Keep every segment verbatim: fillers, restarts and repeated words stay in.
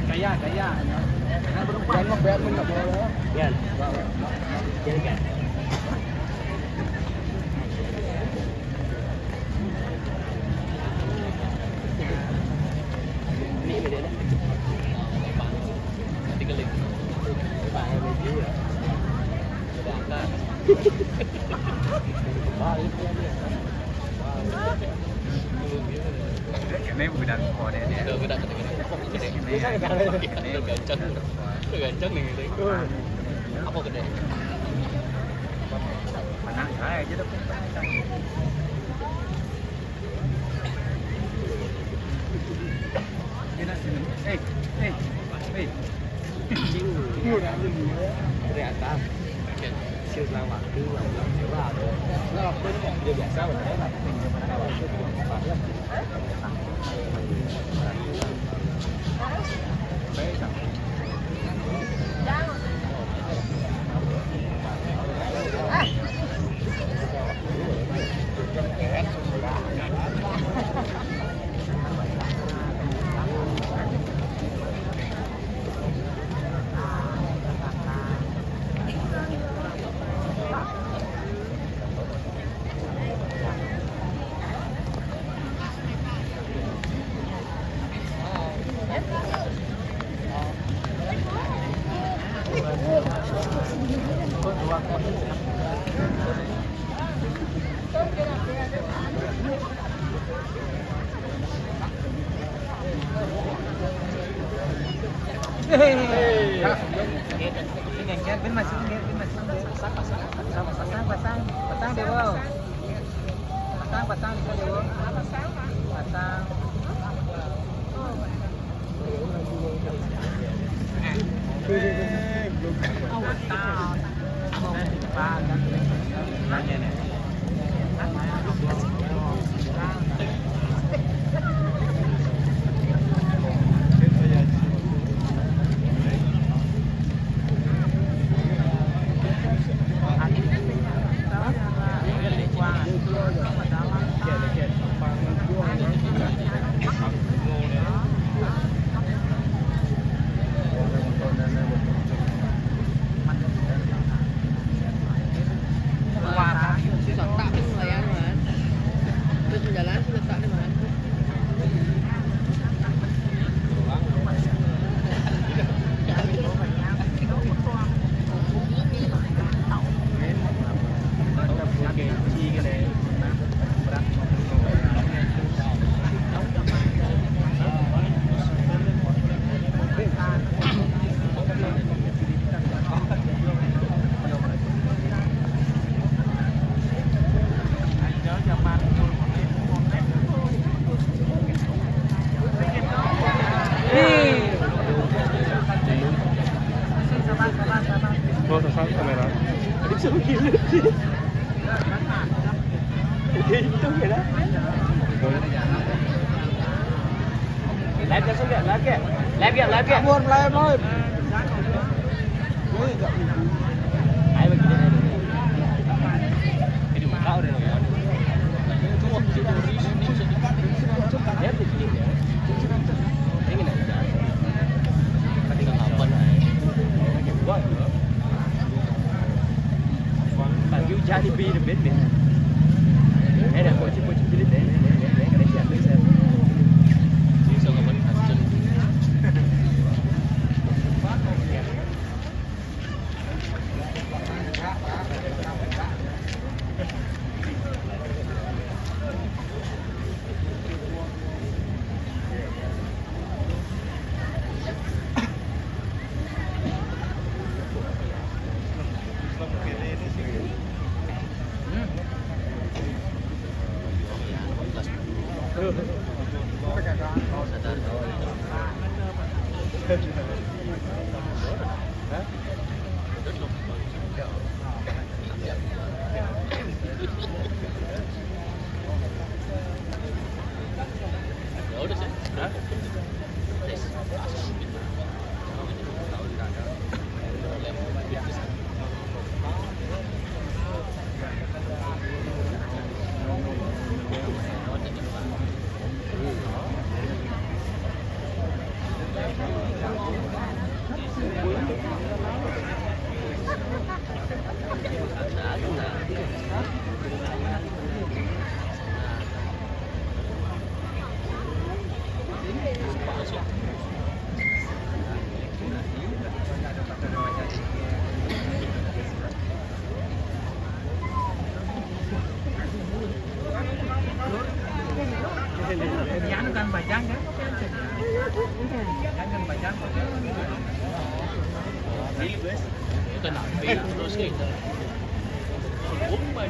Kaya, kaya. Yan, ngebet mo na ba? Yan. Yan, yan. Ini, ini, ini. Nanti kali. Balik. Ini budak kode dia. Udah, udah, udah, udah. Ini, ini. Udah gancang. Udah gancang nih, gitu. Apa gede? Mana? Saya aja deh. Eh, eh, eh. Ternyata. Silang waktu, nggak pulang juga ada. Nah, waktu ini dia biasa, makanya nggak penting. Nah, waktu itu, Pasang, pasang, pasang, pasang, Dewo. Pasang, pasang, Dewo. Pasang. Susah tak ni, Mas? Terus berjalan, susah tak ni, Mas? Oh, sasama kamera. Hindi siya mag-hilot. Ito, kaya. Live ka, Sir? Live ka? Live ka, live ka? Live, live, live. Ay, magkita na. Hindi mo tao rin ang yun. Live ka, Sir? Hindi na. Pati ka kapan ay. Wag, no? Pag yung Jollibee na bin, bin. Eh, na, kotse, kotse, bilit, eh. Yung sa kapan, custom. Yan ang bajang, kan? Yan ang bajang. Ito na, terus kita. Bomba,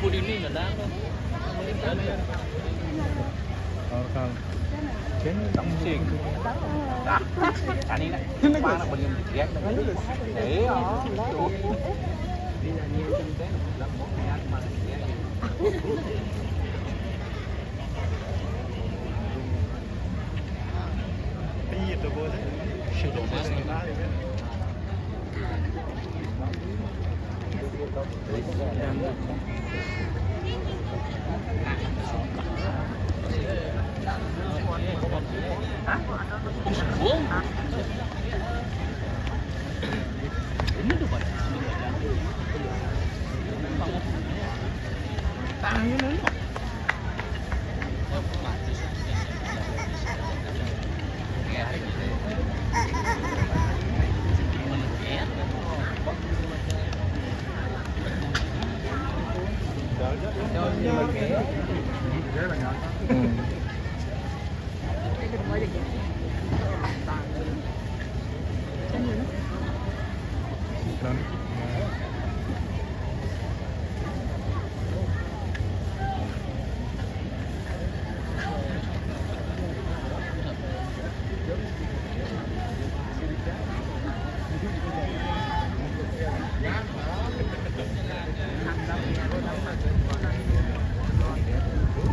Pudin ini nggak ada. Orang. Sing. Tani na. Paano ba yung biyak na? Iya. Iya, tuh, bos. Hmm.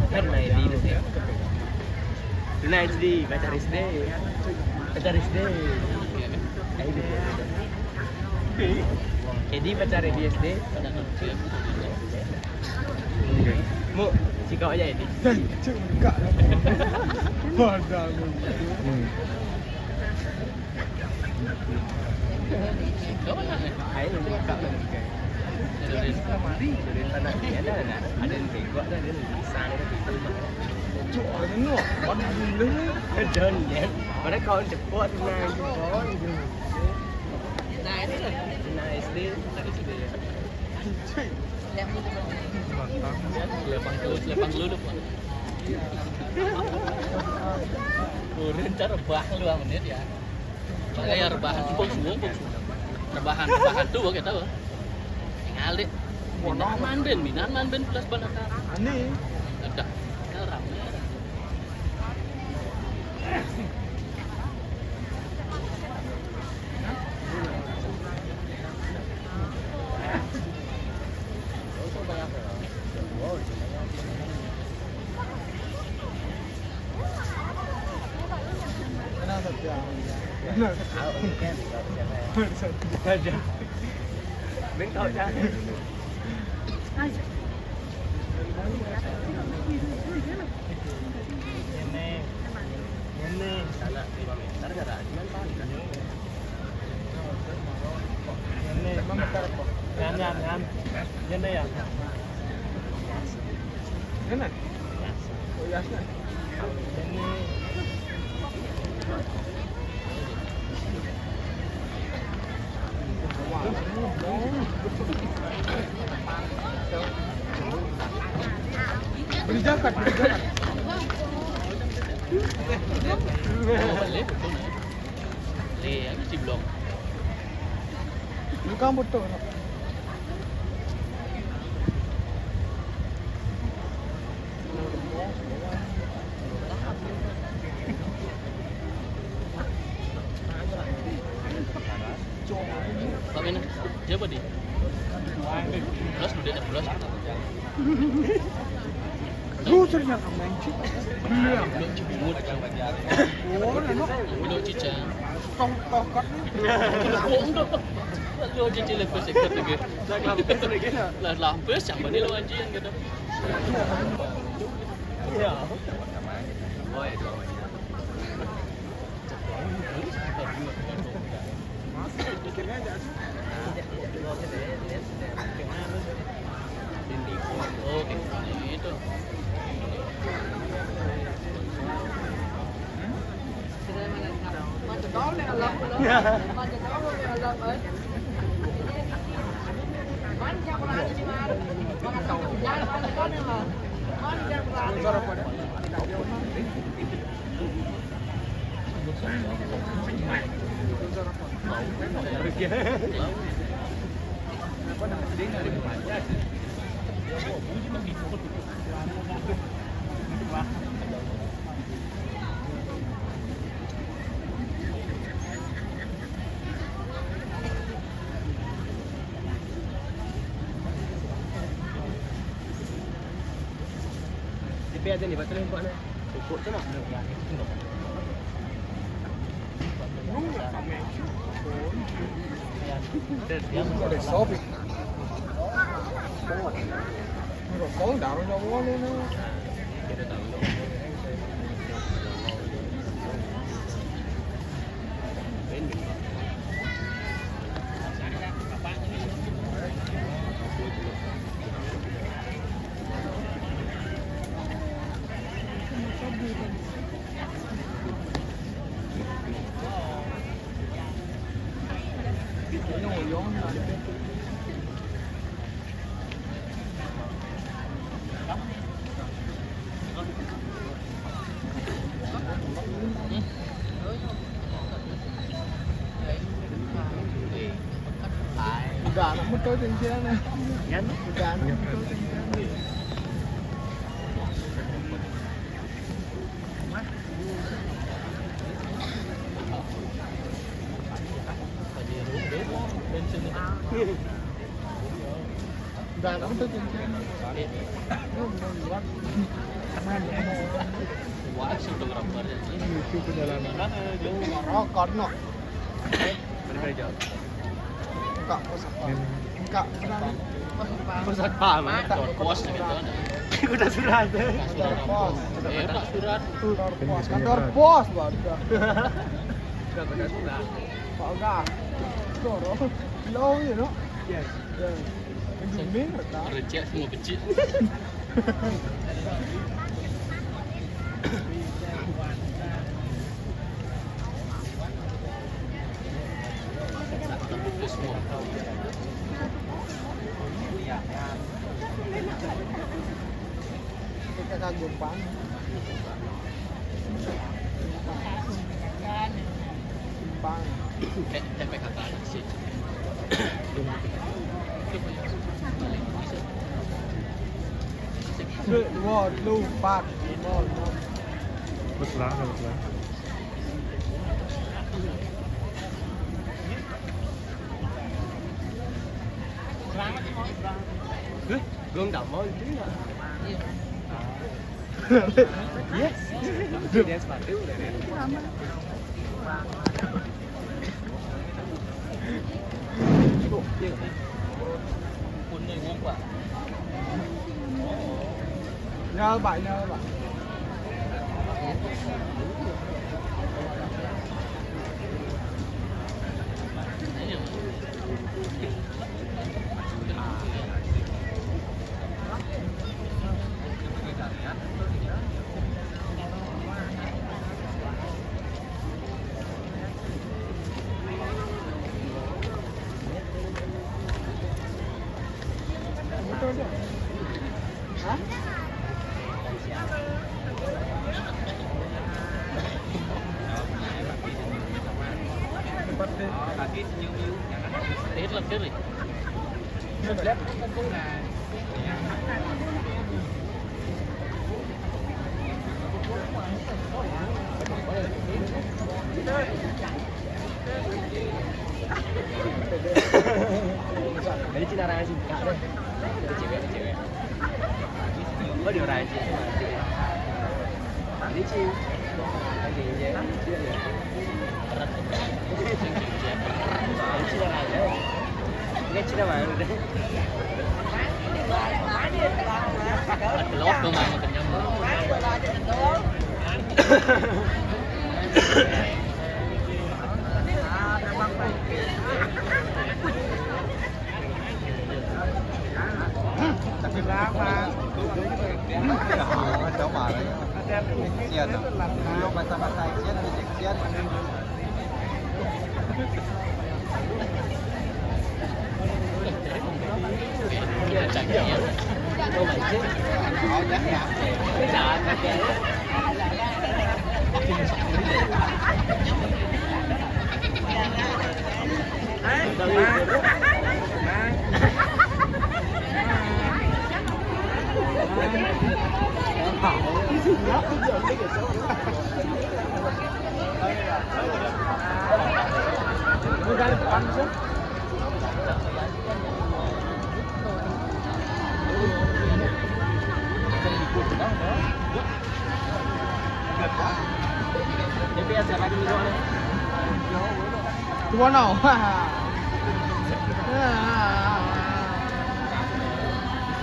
Kan main di Indonesia. Nah, S D, pacar S D. Pacar S D. Ayo, di Jadi pacar di S D. Mau, sikau aja ini. Dan cengkak. Padahal. Hmm. Ayo, sikau lagi, guys. Dari sana, ya, ada, ada. Ada yang bego, ada yang sana, ada yang bego. Cuk, ada no. Mana boleh? Don, ya. Mana kau cepot, nah, cepot. Nah, ini lah. Nah, S D, tadi S D, ya. Anjay. Mantap. Ya, selepang dulu, selepang dulu, Pak. Turun, ntar rebah lu, ah, menit, ya. Makanya rebahan, empuk semua, empuk semua. Rebahan, rebahan tuh, kita, Pak. Ngalih. Minaan manben, minaan manben plus banget. Aneh. Udah. Rame. Aja. Bengkok, Cak. Ini. Ini. Salah lima meter, nggak ada. Cuman panas. Ini. Yan, yan, yan. Yan na yan. Yan na. Oh, yes na. Yan na. Beli jaket, beli jaket. Lé, aku sih belum. Ini kamu tuh. Pak Mena, siapa di? Belas, udah belas. Lu ternyata main chip. Iya. Belum chip imut. Oh, enak. Belum cicang. Tong tokat. Lu cicil lepas ikut lagi. Lah, lampes lagi, ya? Lah, lampes, yang mana lu anjing, gitu. Iya. Di pe aja nih, baterai kok nih. Cukup tuh, nah. Udah, dia mau. Udah, sopi. Rokok, darunya boleh, nih. Tôi trên xe này. Ngắn. Tôi trên xe này. Udah, aku tuh cincin. Wah, sudah berapa hari? Ini itu perjalanan. Rokok, no. Berbeda. Enggak, pusat pam. Enggak, pusat pam. Pusat pam, ya? Kantor pos gitu. Udah surat. Kantor pos. Eh, udah surat. Kantor pos, kantor pos, Pak. Udah, udah surat. Pak, enggak. Dorong. Lo, you know? Yes. Yes. Indomie, enggak? Reject semua becik. Kita kagum banget. Simpang. Kayak T P K K sih. Dua, telu, empat, lima, enam. Wes lah, wes lah. Eh, belum damel itu ya? Yes. Dia sepatu udah. Nhớ bạn, nhớ bạn. Jadi Cina raya sih, Kak, deh. Ada cewek, ada cewek. Gua di orang Aceh sama cewek. Ini sih. Ini sih. Ini sih. Ini sih. Ini sih. Belok dong, mau kenyang. Tapi lama. Iya, coba lah ya. Iya, tuh. Belum masa-masa action, ada action. Tuan tau.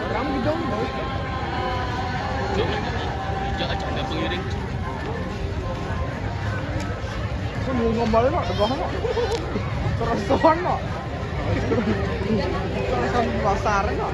Orang gedong, boy. Jangan, jangan pengiring. Aku mau ngomel, no, tegang, no. Terus tuan, no. Terus pasar, no.